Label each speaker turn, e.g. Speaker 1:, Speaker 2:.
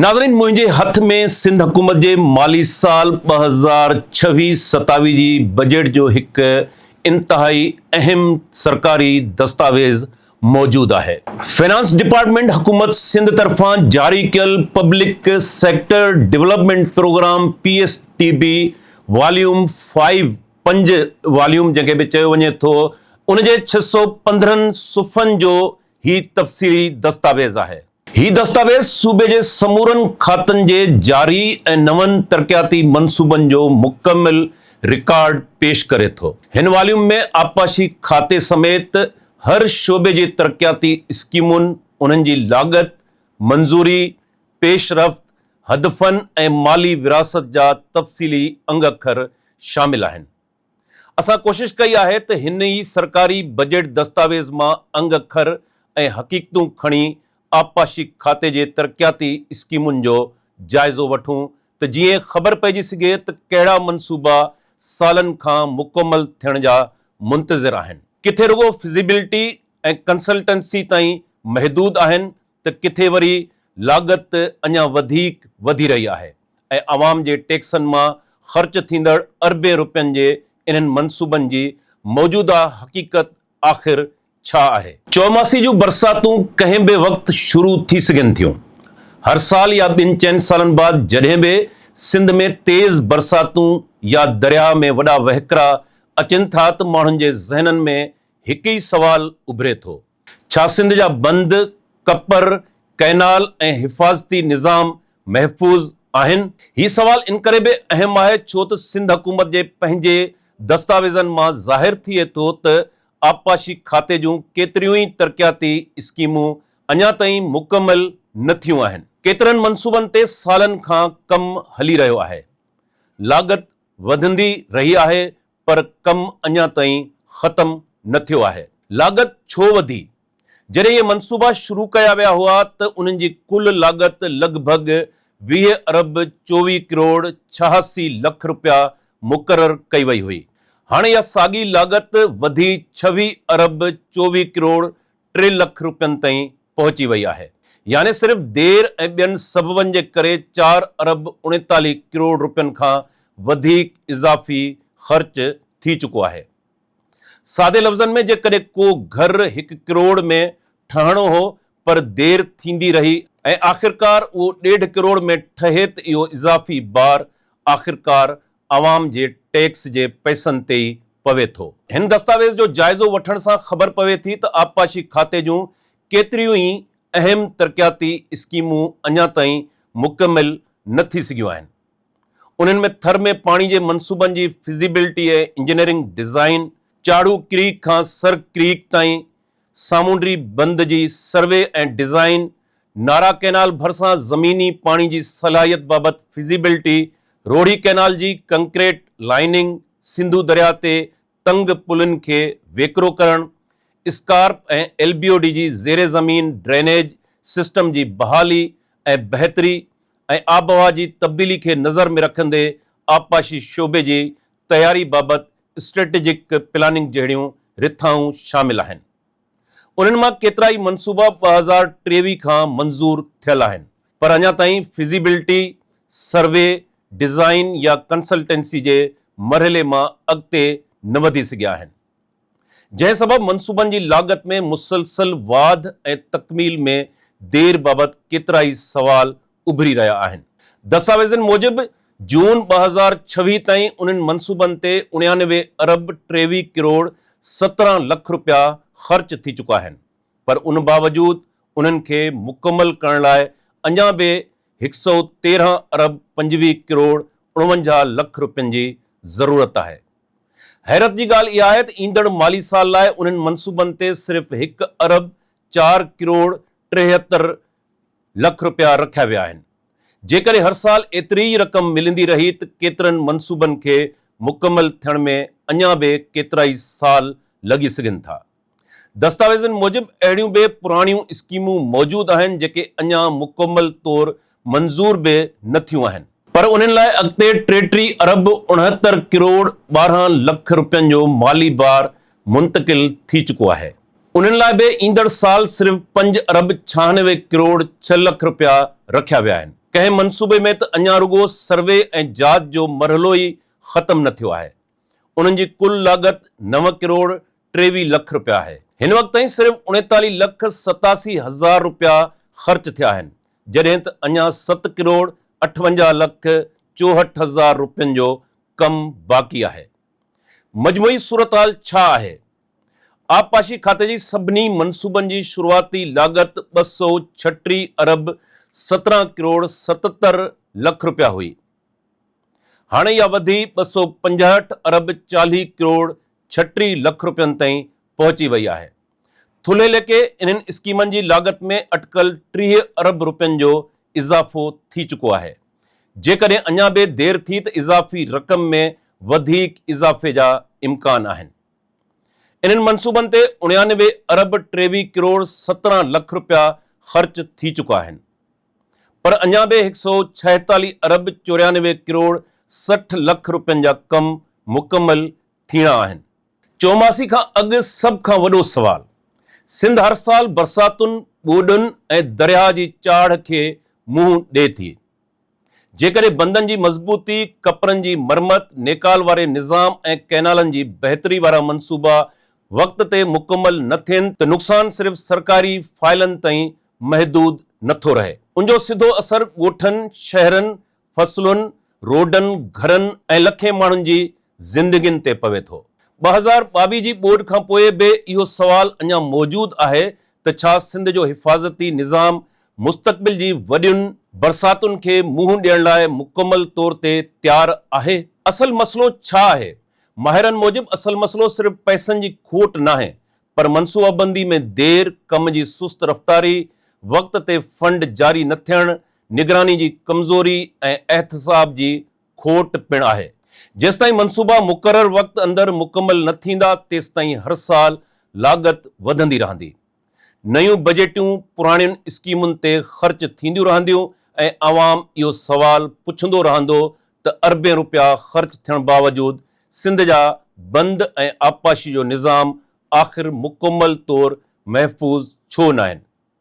Speaker 1: ناظرين منهنجي هٿ ۾ سنڌ حڪومت جي مالي سال 2026 27 جي بجيٽ جو هڪ انتهائي اهم سرڪاري دستاويز موجود آهي. فنانس ڊپارٽمينٽ حڪومت سنڌ طرفان جاري ڪيل public sector development programme P S D P volume five پنج واليوم جنهن کي به چيو وڃي ٿو ان جي 615 صفحن جو هي تفصيلي دستاويز آهي. هي دستاويز صوبي جي سمورن کاتن جي جاري ۽ نون ترقياتي منصوبن جو مڪمل رڪارڊ پيش ڪري ٿو. هن واليوم ۾ آبپاشي کاتي سميت هر شعبي جي ترقياتي اسڪيمن، انهن جي لاڳت، منظوري، پيش رفت، هدفن ۽ مالي ورهاست جا تفصيلي انگ اکر شامل آهن. اسان ڪوشش ڪئي آهي ته هن ئي سرڪاري بجيٽ دستاويز مان انگ اکر ۽ حقيقتون کڻي آبپاشي کاتي جي ترقياتي اسڪيمن جو جائزو وٺون ته جيئن خبر پئجي سگهي ته ڪهڙا منصوبا سالن کان مڪمل ٿيڻ جا منتظر آهن، ڪٿي رڳو فزيبلٽي ۽ ڪنسلٽنسي تائين محدود آهن ته ڪٿي وري لاڳت اڃا وڌيڪ وڌي رهي آهي ۽ عوام جي ٽيڪسن مان خرچ ٿيندڙ اربين روپين جي انهن منصوبن جي موجوده حقيقت آخر ڇا آهي؟ چوماسي جون برساتون ڪنهن به وقت شروع ٿي سگهن ٿيون. هر سال يا ٻن چئن سالن بعد جڏهن به سنڌ ۾ تيز برساتون يا درياهه ۾ وڏا وهڪرا اچن ٿا ته ماڻهن جي ذهنن ۾ هڪ ئي سوال اڀري ٿو. ڇا سنڌ جا بند، ڪپر، ڪئنال ۽ حفاظتي نظام محفوظ آهن؟ هي سوال انڪري به اهم آهي ڇو ته سنڌ حڪومت جي پنهنجي دستاويزن مان ظاهر ٿئي ٿو ته آبپاشي کاتي جون ڪيتريون ئي ترقياتي اسڪيمون اڃا تائين مڪمل نه ٿيون آهن. ڪيترن منصوبن تي سالن کان ڪم هلي رهيو آهي. لاڳت وڌندي رهي آهي پر ڪم اڃا تائين ختم نه ٿيو آهي. لاڳت ڇو وڌي؟ جڏهن اهي منصوبا شروع ڪيا ويا هئا ته انهن جي ڪل لاڳت لڳ ڀڳ 20 ارب 24 ڪروڙ 86 لک رپيا مقرر ڪئي وئي هئي. هاڻي اها ساڳي لاڳت وڌي 26 ارب 24 ڪروڙ 3 لک رپين تائين پهچي وئي آهي. يعني صرف دير ۽ ٻين سببن جي ڪري چار ارب 39 ڪروڙ رپين کان وڌيڪ اضافي خرچ ٿي چڪو آهي. سادي لفظن ۾ جيڪڏهن ڪو گهر هڪ ڪروڙ ۾ ٺهڻو هو پر دير ٿيندي رهي ۽ آخرڪار اهو ڏيڍ ڪروڙ ۾ ٺهي ته اهو اضافي بار آخرڪار عوام جي ٽيڪس جي پئسن تي ئي پوي ٿو. هن دستاويز جو جائزو وٺڻ سان خبر پوي ٿي ته آبپاشي کاتي جون ڪيتريون ئي اهم ترقياتي اسڪيمون اڃا تائين مڪمل نه ٿي سگهيون آهن. انهن ۾ ٿر ۾ پاڻي جي منصوبن جي فزيبلٽي ۽ انجنيئرنگ ڊزائين، چاڙهو ڪريڪ کان سر ڪريڪ تائين سامونڊي بند جي سروي ۽ ڊزائين، نارا ڪئنال ڀرسان زميني پاڻي جي صلاحيت بابت فزيبلٽي، روهڙي ڪئنال جي ڪنڪريٽ لائننگ، سنڌو درياء تي تنگ پلن کي ويڪرو ڪرڻ، SCARP ۽ L B O D جي زير زمين ڊرينيج سسٽم جي بحالي ۽ بهتري ۽ آبهوا جي تبديلي کي نظر ۾ رکندي آبپاشي شعبي جي تياري بابت اسٽريٽجڪ پلاننگ جهڙيون رٿائون شامل آهن. انهن مان ڪيترائي منصوبا 2023 کان منظور ٿيل آهن پر اڃا تائين فزيبلٽي، سروي، ڊزائين يا ڪنسلٽنسي جي مرحلي مان اڳتي نه وڌي سگهيا آهن. جنهن سبب منصوبن جي لاڳت ۾ مسلسل واڌ ۽ تڪميل ۾ دير بابت ڪيترائي سوال اڀري رهيا آهن. دستاويزن موجب جون 2026 تائين انهن منصوبن تي 89 ارب 23 ڪروڙ 17 لک رپيا خرچ ٿي چڪا آهن پر ان باوجود انهن کي مڪمل ڪرڻ لاء اڃا به 113 ارب 25 ڪروڙ 49 لک رپين جي ضرورت آهي. حيرت جي ڳالهه اها آهي ته ايندڙ مالي سال لاء انهن منصوبن تي صرف هڪ ارب چار ڪروڙ 73 لک رپيا رکيا ويا آهن. جيڪڏهن هر سال ايتري ئي رقم ملندي رهي ته ڪيترن منصوبن کي مڪمل ٿيڻ ۾ اڃا به ڪيترائي سال لڳي سگهن ٿا. دستاويزن موجب اهڙيون به پراڻيون اسڪيمون موجود آهن جيڪي اڃا مڪمل طور منظور به نه ٿيون آهن. پر انهن لاء اڳتي 33 ارب 69 ڪروڙ 12 لک رپين جو مالي بار منتقل ٿي چڪو آهي. انهن لاء به ايندڙ سال صرف پنج ارب 96 ڪروڙ ڇهه لک رپيا رکيا ويا آهن. ڪنهن منصوبي ۾ ته اڃا رڳو سروي ۽ جاچ جو مرحلو ئي ختم نه ٿيو آهي. انهن جي ڪل لاڳت نو ڪروڙ 23 لک رپيا آهي. هن وقت تائين صرف 39 لک 87 هزار رپيا خرچ ٿيا آهن، جڏهن ته اڃا ست ڪروڙ 58 لک 64 هزار رپين جو ڪم باقي آهي. مجموعي صورتحال ڇا آهي؟ آبپاشي کاتي جي سڀني منصوبن جي شروعاتي لاڳت 236 ارب 17 ڪروڙ 77 لک رپيا هئي. هاڻي اها وڌي 265 ارب 40 ڪروڙ 36 لک رپين تائين پهچي وئي آهي. ٿلهي ليکي انهن اسڪيمن جي لاڳت ۾ اٽڪل 30 ارب رپين جو اضافو ٿي چڪو آهي. جيڪڏهن اڃا به دير ٿي ته اضافي رقم ۾ وڌيڪ اضافي جا امڪان آهن. انهن منصوبن تي 89 ارب 23 ڪروڙ 17 لک رپيا خرچ ٿي چڪا آهن پر اڃا به 146 ارب 94 ڪروڙ 60 لک رپين جا ڪم مڪمل ٿيڻا آهن. چوماسي کان اڳ سڀ کان وڏو سوال، سنڌ هر سال برساتن، ٻوڏن ۽ درياهه جي چاڙهه کي منهن ڏئي ٿي. جيڪڏهن بندن جي مضبوطي، ڪپرن جي مرمت، نيڪال واري نظام ۽ ڪئنالن جي بهتري وارا منصوبا وقت تي مڪمل نه ٿين ته نقصان صرف سرڪاري فائلن تائين محدود نه ٿو رهي. ان جو سڌو اثر ڳوٺن، شهرن، فصلن، روڊن، گهرن ۽ لکين ماڻهن جي زندگين تي پوي ٿو. 2022 جي ٻوڏ کانپوء به اهو سوال اڃا موجود آهي ته ڇا سنڌ جو حفاظتي نظام مستقبل جي وڏين برساتن کي منهن ڏيڻ لاء مڪمل طور تي تيار آهي؟ اصل مسئلو ڇا آهي؟ ماهرن موجب اصل مسئلو صرف پئسن جي کوٽ ناهي پر منصوبابندي ۾ دير، ڪم جي سست رفتاري، وقت تي فنڊ جاري نه ٿيڻ، نگراني جي ڪمزوري ۽ احتساب جي کوٽ پڻ آهي. جيستائين منصوبا مقرر وقت اندر مڪمل نه ٿيندا تيستائين هر سال لاڳت وڌندي رهندي. نيون بجيٽون پراڻين اسڪيمن تي خرچ ٿينديون رهنديون ۽ عوام اهو سوال پڇندو رهندو ته اربين رپيا خرچ ٿيڻ باوجود سنڌ جا بند ۽ آبپاشي جو نظام آخر مڪمل طور محفوظ ڇو ناهن؟